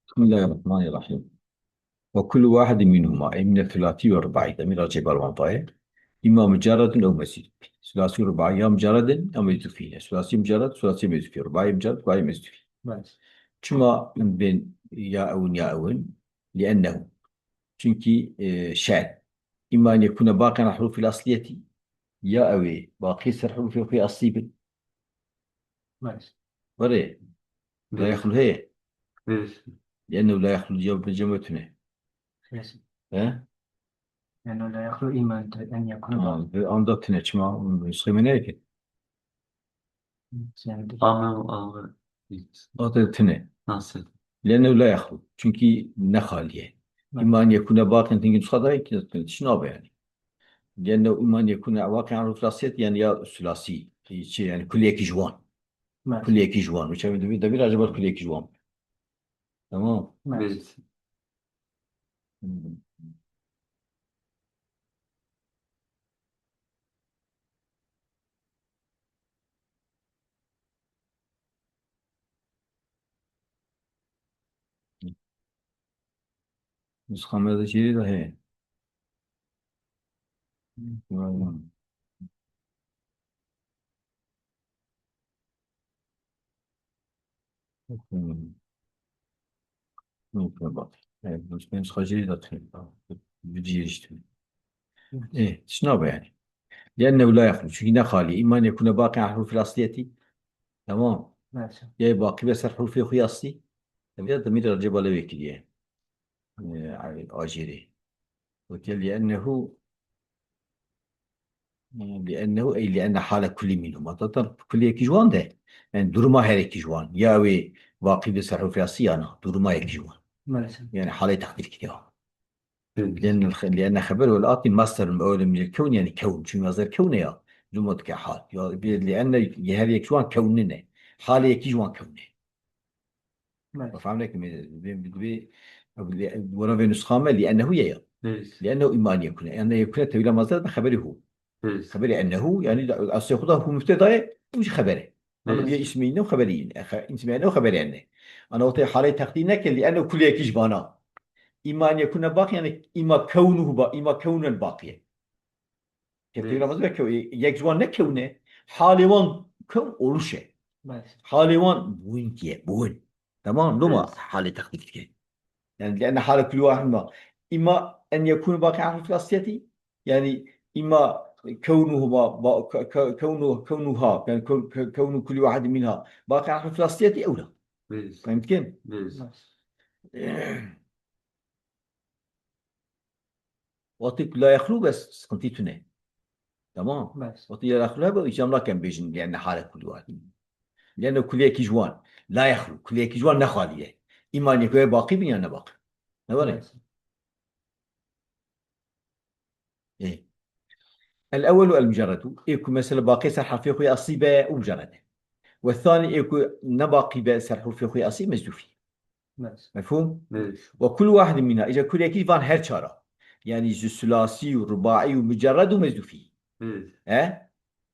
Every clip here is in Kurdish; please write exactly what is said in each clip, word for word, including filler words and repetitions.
بسم الله الرحمن الرحيم. وكل واحد منهما، أي من الثلاثي والرباعي، ضمير راجع بالوان طاية. إما مجرد أو مزيد. ثلاثي ورباعي يا مجرد أو مزيد فيه. ثلاثي مجرد، ثلاثي مزيد فيه. رباعي مجرد، رباعي مزيد فيه. Çima bên ya ewin ya ewin? لأنه. Çünkü, e, şert. إما أن يكون باقيا على الحروف الأصلية. Ya ew ê baqî ser hurufê xwe aslî bin. Were. La yexlu heye. لأنه لا يخلو cem, cem tune. He? لأنه لا يخلو إما أن يكون Ha, ve anda tune çima nusxê me neyê ki. Ame, ame. Ate tune. Nasıl? لأنه لا يخلو. Çünkü ne xaliye. إما أن يكون باقيا, çünkü nusxa da ki tune. Çi nabe yani. لأنه إما أن يكون واقعا على الثلاثية, yani ya sulasi, şey, yani kulliyekî ji wan. Kulliyekî ji wan. Uçağı da bir acaba kulliyekî ji wan. Tamam. Nusxa me de jêrî de heye. Nokta bak. Evet, nusxa jêrî de tune. Vijî işte. E, şuna be yani. لأنه لا يخلو. Çünkü ne xalî. إما أن يكون باقيا على الحروف الأصلية. Tamam. Ya baqî be ser hurufê xwe aslî. Tabii ya demir acaba lewê kiriye. E, ajêrê. Weke لأنه, e, لأنه, ey لأن حال كل منهما. Zaten kulliyekî ji wan de. Yani duruma herekî ji wan. Ya wê baqî be ser hurufê aslî ya na. Duruma yekî ji wan. Maalesef. Yani halê takdir kiriye. لأن الخ-, لأن خبر والآتي مصدر مؤول من الكون, yani kewn. Çünkü مصدر kewn e ya. Luma dike hal. Ya bir لأن her yek ji wan kewnin e. Halê yekî ji wan kewn e. Maalesef. Fehmnek mi? Bi, bi, bi, wara ve nusxa me لأنه ye ya. لأنه إما أن يكون. أن يكون tevîla مصدر be xeberî hu. Xeberî أنه, yani aslê xwe da hu mübteda ye, hu jî xeber e. Ama diye ismî ne xeberî ne. Xe-, ismî ne xeberî ne. Ana wextê halê takdir neke لأنه kulliyekî ji vana. إما أن يكون باقيا, yani إما كونه ba-, إما كونا باقيا. Ke tevîla mezin be kew-, yek ji wan ne kewn e. Halê wan kewn oluş e. Halê wan bûn diye, bûn. Tamam, loma halê takdir dike. Yani لأن حال كل واحد ما. إما أن يكون باقيا على الحروف الأصلية. Yani إما كونهما, ba-, ke-, ke-, كونه, كونها, yani ke-, ke-, كون كل واحد منها باقيا على الحروف الأصلية أو لا. Fehmtikin? Wextê ku la yexlû bes sıkıntı tune. Tamam. Bes. Wextê la yexlû hebe, îcam nakin bêjin, yani hale kulî var. Yani kuliyekî ji wan. La yexlû. Kuliyekî ji wan ne xalî ye. Îmanê ku ye baqî bin ya ne baqî. Ne var? Bes. Ê. El-ewwelu el-mucerredu. Ê ku mesela baqî ser herfê xwe aslî be û mucerred e. Ve thani ê ku ne baqî be ser herfê xwe aslî mezûfî. Bes. Mefhûm? Bes. Ve kul wahidin minha. Îca kulekî van her çara. Yani ji sulasî û rubaî û mucerred û mezûfî. Bes. He?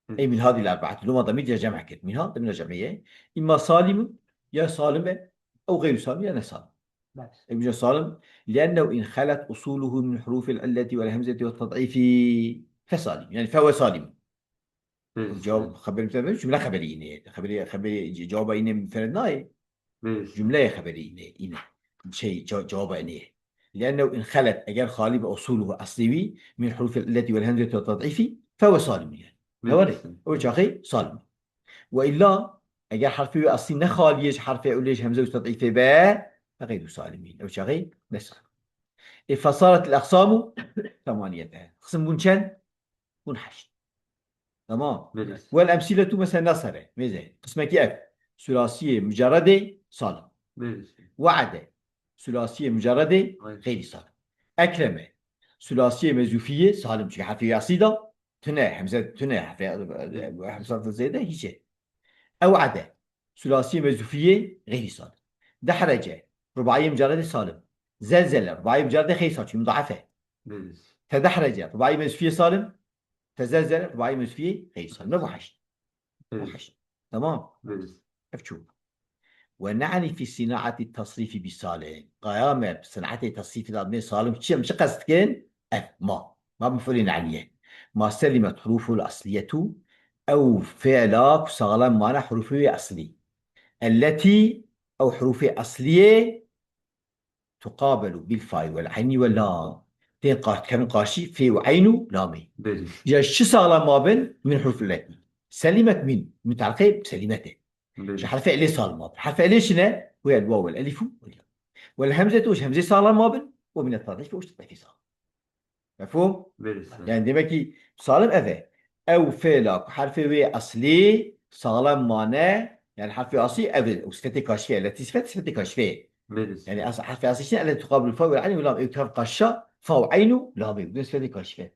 Hı. Ey min hadî l-erbaet. Loma da mî cem kir. Minha, da mîna cemê ye. Îmma salim, ya salim e, ew xeyr salim, ya ne salim. Bes. Ê, bije salim, لأنه انخلت أصوله من حروف العلة والهمزة والتضعيف فسالم. Yani فهو سالم. Bes. Cevap xeberî te cümle xeberî yine. Xeberî, xeberî, ce-, cevaba yine müferred nayê. Bes. Cümleye xeberî yine, yine. Şey, ce-, cevaba yine. لأنه انخلت, eger xalî be أصوله, eslî wî, من حروف العلة والهمزة والتضعيف فهو سالم yani. Bes. Ne var? O çaxê salim. Ve illa, eger herfê wî eslî ne xalî ye ji herfê ewlê ji hemze û tedîfê be, fe xeyru salimîn. Ew çaxê ne salim. E, fesaret el-eqsamu semaniyete. Qism bûn çend? Bûn heşt. Tamam. Bes. Wel emsîletu mesela nasere. Mêze. Qismekî ev. Sulasiyê mucerredê salim. Bes. We'ede. Sulasiyê mucerredê xeyrî salim. Ekreme. Sulasiyê mezûfiyê salim. Çünkü herfê yasî da. Tune, hemze tune, hemze zêde hiç e. Ew'ade, sulasiyê mezûfiyê xeyrî salim. Dehrece, rubaiyê mucerredê salim. Zelzele, rubaiyê mucerredê xeyrî salim, çünkü mudaafe. Bes. Tedehrece, rubaiyê mezûfiyê salim. Tezelzele, rubaiyê mezûfiyê xeyrî salim. Ne bu heşt? Bes. Bu heşt. Tamam. Bes. Ev çû. ونعني في صناعة التصريف بصالح. Qaya me bi senetê tesrîfê de bê salim çi em çi qest dikin? Ev ma. Ma mef'ulê ne'nî ye. ما سلمت حروفه الأصلية, ew fiila ku saxlem mane hurufê wê eslî. التي, ew hurufê esliyê, تقابل بالفاء والعين واللام. Tên qar-, dikevin qarşî fê û eyn û lamê. Belê. Ya çi saxlem mabin? Min huruf illetî. Selimet min. Min tarqê selimet e. Belê. Ji herfê elê salim mabin. Herfê elê çi ne? Wê el waw, el elîf û el ya. Wel hemze tu, ji hemzê salim mabin. Û min et tadîf û işte tadîf salim. Mefhûm? Belê. Yani demek ki salim ev e. Ew fêla ku herfê wê eslî salim mane, yani herfê aslî ev e. Û sifetê kaşifê, letî sifet, sifetê kaşifê. Belê. Yani as-, herfê aslî çi ne? Ele tuqabil fa ve ani ve lam, ew tev kaşa, fa ve eyn û lamê. Bu sifetê kaşifê.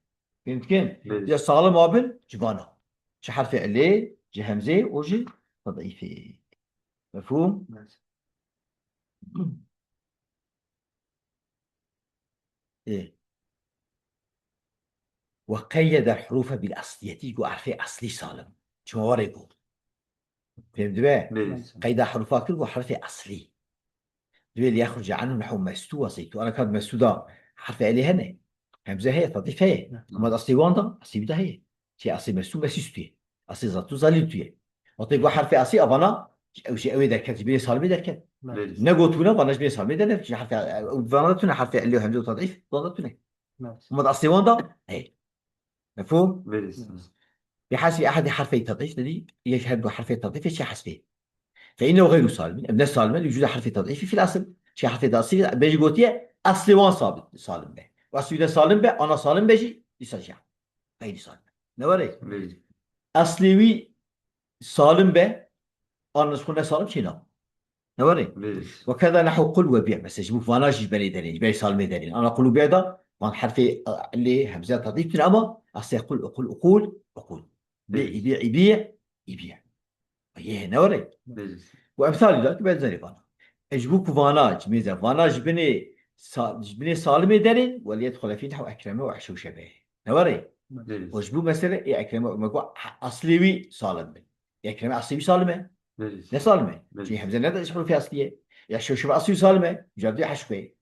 Fehmtikin? Belê. Ya salim abin, civana. Ji herfê elê, ji hemzê û ji tadîfê. Mefhûm? Belê. Ê. وقيد الحروف بالأصلية, got herfê eslî salim. Çima warê got. Fêm dibe? Belê. Qeyda herufa kir, got herfê eslî. Divê ليخرج عنه نحو مستو وزيتو. Ana kat mestu da herfê elê hene. Hemze heye, tadîf heye. Hı. Ama eslê wan da, eslê wî da heye. Çi eslê mestu, mesîstu ye. Eslê zatu, zalîtu ye. Wextê got herfê eslî, avana, ew jî ew ê derket, ji bînê salimê derket. Belê. Ne got wina, vana ji bînê salimê derket. Ji herfê, ew vana da tune herfê elê û hemze û tadîf, vana da tune. Evet. Ama eslê wan da, hey. Mefhûm? Belê. بحذف أحد حرفي التضعيف, dedi, yek her du herfê tadîfê çi hesbê. فإنه غير سالم. Ev ne salim e, لوجود حرف التضعيف في الأصل. Çi herfê de asî, bêjî gotiye, eslê wan sabit, salim be. Eslê wî de salim be, ana salim be jî, dîsa jî. Xeyrî salim. Ne were? Belê. Eslê wî salim be, ana ji xwe ne salim çê nabin. Ne were? Belê. وكذا نحو قل وبيع. Mesela ji bo vana jî ji benê derên, ji benê salimê derên. Ana qul û bi'a da, van herfê, e, lê hemze tadîf tune ama, eslê qul, uqul, uqul, uqul. Bi, Belê. ibi, ibi, ibi. Yê ne were? Belê. Û emsalî da tu benzerê vana. E, ji bo ku vana, ji mêze, vana ji binê sa-, ji binê salimê derên, وليدخل في نحو أكرم وأحشوش به. Ne were? Belê. Û ji bo mesele, ê Ekreme, me got, ha, aslê wî salim bin. Ekreme aslê wî salim e. Belê. Ne salim e? Belê. Çünkü hemze ne de ji hurufê aslî ye. Ya şewşebe aslî wî salim e. Cevdî heşk be. Belê.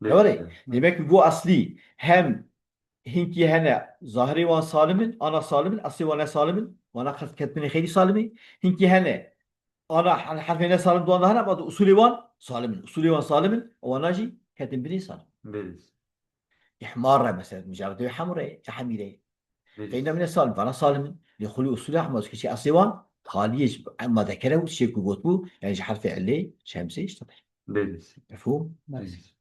Ne were? Belê. Demek ki got aslî hem hinkî hene zahirê wan salim in, ana salim in, eslê wan ne salim in, wana qet ketbinê xeyrî salimê. Hinkî hene ana, hani herfê ne salim duan da hene, ama usulê wan salim in. Usulê wan salim in, wana jî ketin binê salim. Belê. Îhmar re mesela, mucaredê hemre, hemîre. Belê. Qeyna min salim, vana salim in. Lê xulî usulê hema, çi eslê wan, haliyê ji, emma dekere û şê ku gotbû, yani ji herfê elê, ji hemzê, işte. Belê. Mefhûm? Belê.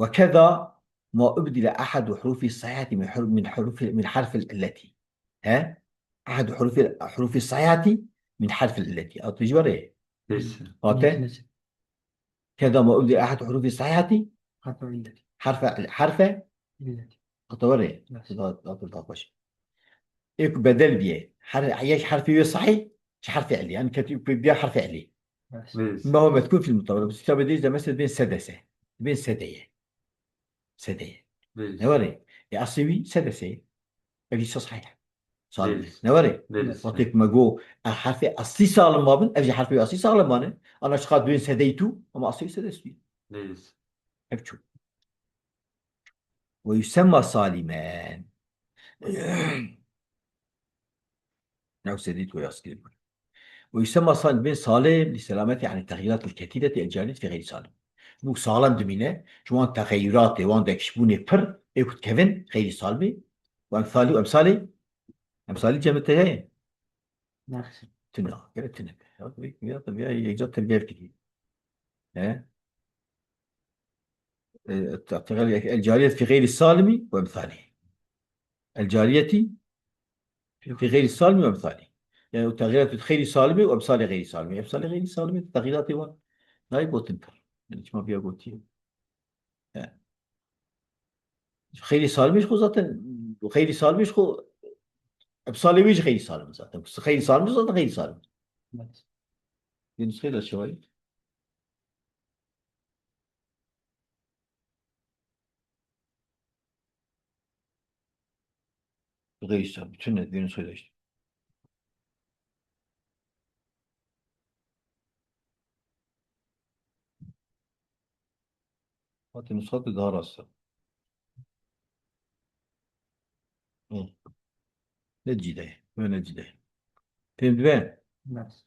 وكذا ما أبدل أحد حروف الصحيحة من حر-، من حروف، من حرف العلة. He? أحد حروف، حروف الصحيحة من حرف العلة. Ew tu ji were? Neyse. Hate? Neyse. كذا ما أبدل أحد حروف الصحيحة. Harf illeti. Harf, harf? Illeti. Hate were? Neyse. Da, da, da, da, baş. Ê ku bedel biye. Her, yek herfê wê sahîh, ji herfê elî. Yani ketî ku biya herfê elî. Neyse. Neyse. ما هو مذكور في المطولة. Bi kitabê dê de mesela bên sedese. Bên sedeye. Sedeye. Belê. Ne were? E, aslê wî sedese ye. Ev îsa sahih. Salim. Belê. Ne were? Belê. Wextê ku me got, e, herfê aslî salim mabin, ev jî herfê aslî salim mane. Ana çiqa duyên sedeytu, ama aslê wî sedestû ye. Belê. Ev çû. ويسمى سالما. Ew sedî tu yaz kirin. ويسمى سالم, bên salim, لسلامته عن التغيرات الكثيرة الجارية في غير سالم. Bu salim dimîne, ji wan texeyuratê, wan dekişbûnê pir, ê ku dikevin, xeyrî salimê, û emsalî, û emsalê, emsalî cemê te heye? Nexşe. Tune, gere tune. Ya, ya, ya, yekca tev gel kiriye. He? E, التغيرات الجارية في غير السالم وأمثاله. الجارية في غير السالم وأمثاله. Yani, o تغيرات xeyrî salimê û emsalê xeyrî salimê. Emsalê xeyrî salimê, texîratê wan nayê gotin pir. Yani, çima biya gotiye. He. Xeyrî salimê ji xwe zaten, xeyrî salimê ji xwe, emsalê wê jî xeyrî salim zaten. Xeyrî salimê zaten xeyrî salim. Evet. Yunus xeyr aşağıya. Xeyrî salim. Bütün net, Yunus xeyr aşağıya. Hatî nusxatê daha rast e. Hı. Ne cîde, ne cîde. Fêm dibe? Nas.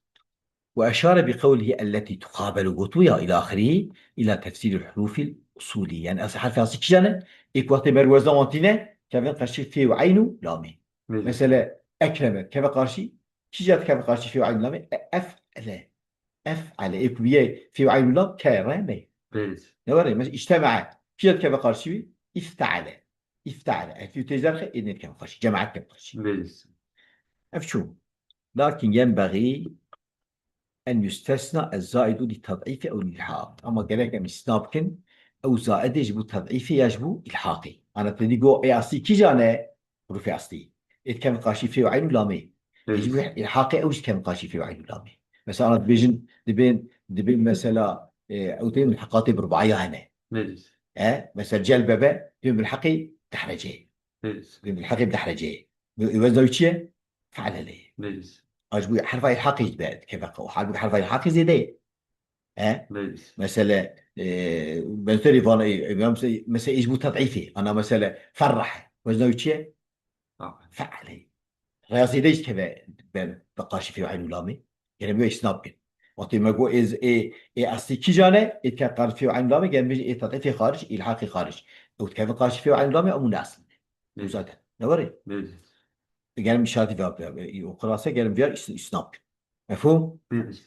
Ve eşare bi qewlihî elletî tuqabelu gotiya ila axirî ila tefsîril hurufîl usulî. Yani ez herfê asî kîjan e? Êk wextê mer wezna wan tîne, kevin qarşî fê û eyn û lamê. Belê. Mesela ekreme, keve qarşî, kîja dikeve qarşî fê û eyn û lamê? E, ef'ele. Ef'ele. Êk bîye fê û eyn û lam kereme. Belê. Ne were? Mesela îctemae. Kîja dikeve qarşî wî? Îfte'ele. Îfte'ele. Elfî û tê zerxe, ê nêdikeve qarşî. Cemaet dikeve qarşî. Belê. Ev çû. Lakin yenbexî en yustesna ez-zaidu li ted'îfî ew lil-îlhaq. Ama gerek em îstisna bikin, ew zaidê ji bo ted'îfê ya ji bo îlhaqê. Ana te dî got, ê aslî kîjan e? Hurufê aslî. Ê dikevin qarşî fê û eyn û lamê. Ê ji bo îlhaqê ew jî dikevin qarşî fê û eyn û lamê. Mesela ana dibêjin, dibên, dibên mesela, e, ew tên mulhiqatê bi rubaîya hene. E, mesela celbebe, dibên mulhiqê dehreceyê. Dibên mulhiqê bi dehreceyê. Wezna wî çi ye? Fe'lelê. Belê. A ji bo herfa îlhaqê jî dibe, dikeve qe. Halbûkî herfa îlhaqê zêde ye. E? Belê. Mesele, e, benzerî van, e, e, mesela, mesela, ê ji bo ted'îfê. Ana mesele ferrahe. Wezna wî çi ye? Fe'lê. Rêya zêde jî dikeve be, be qarşî fê û eyn û lamê. Gere bi wê îstisna bikin. Wextê me got ê, ê, ê eslî kîjan e, ê dikeve qarşî fê û eyn û lamê, gere bêjin ê ted'îfê xaric, îlhaqê xaric. Ew dikeve qarşî fê û eyn û lamê, ew ne eslî ne. Belê. Zaten. Ne were? Belê. Gelim îşaretî vê, vê, vê, û qirase gelim vê îs-, îsnab. Mefhûm? Belê.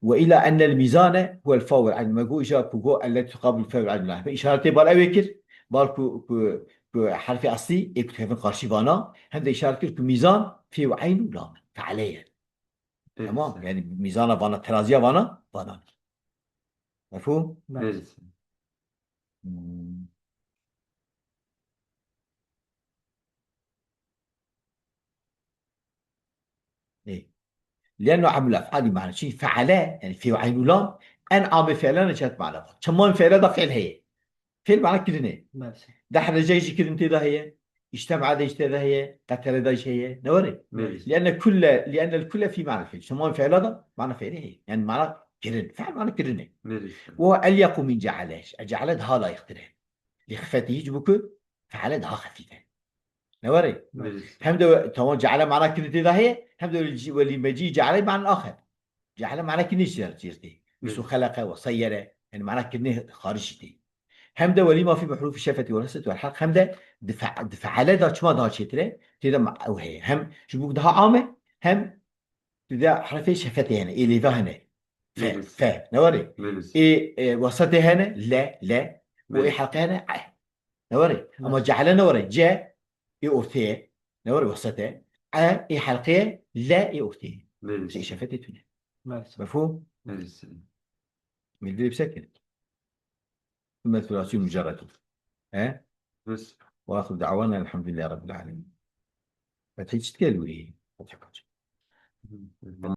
Ve ila ennel mîzane huwel fa wel eyn. Me got îja ku got elletî tuqabil fe wel eyn. Îşaretê bal ewê kir. Bal ku, ku, ku herfê eslî ê ku dikevin qarşî vana. Hem de îşaret kir ku mîzan fê û eyn û lam. Fe'le ye. Belê. Tamam. Yani mîzana vana, teraziya vana, vana. Mefhûm? Belê. Hmm. Ê. Lianno emul ef'alî mane. Çi fe'ale, yani fê û eyn û lam, en amê fi'lan çet mane. Çemon fi'le da fi'l heye. Fi'l mane kirinê. Belê. Dehreceyê jî kirin tê de heye. Îctemae de jî tê de heye. Qetele de jî heye. Ne were? Belê. Lianne kulle, liannel kulle fî mane fi'l. Çemon fi'la da mane fi'lê heye. Yani mane kirin. Fi'l mane kirinê. Belê. Ve elyequ min ceale. Ceale daha layıqtir e. Li xifetî hiç bû ku fe'ale daha xefîf e. Ne were? Belê. Hem de we-, tamam ceale mana kirin tê de heye, hem de welî, welî mecî ceale mana axir. Ceale mana kirinê jî tê. Wî su xeleqe ve seyere, yani mana kirinê xaric jî tê. Hem de welî ma fî bi hurufî şefetî ve reset ve helq, hem de di fe-, di fe'ale da çima daha çêtir e, tê de ma-, ew heye. Hem ji bo daha am e, hem di de herfê şefetê hene, ê lêve hene. Fe, Belê. Fe, ne were? Belê. Ê, e, wesete hene, le, le. Û ê Belê. Helqe hene, e. Ne were? Ama Belê. Ceale ne were? Ce, ê orteye. Ne were wesete? E, ê helqeye, le, ê orteye. Belê. Mesela ê şefetê tune. Belê. Mefhûm? Belê. Milli yüksek. Mesulatul mücerred. He? Bes. Ve ahiru da'wana elhamdülillahi rabbil alemin. Fetih çit gel wî. Fetih kaç.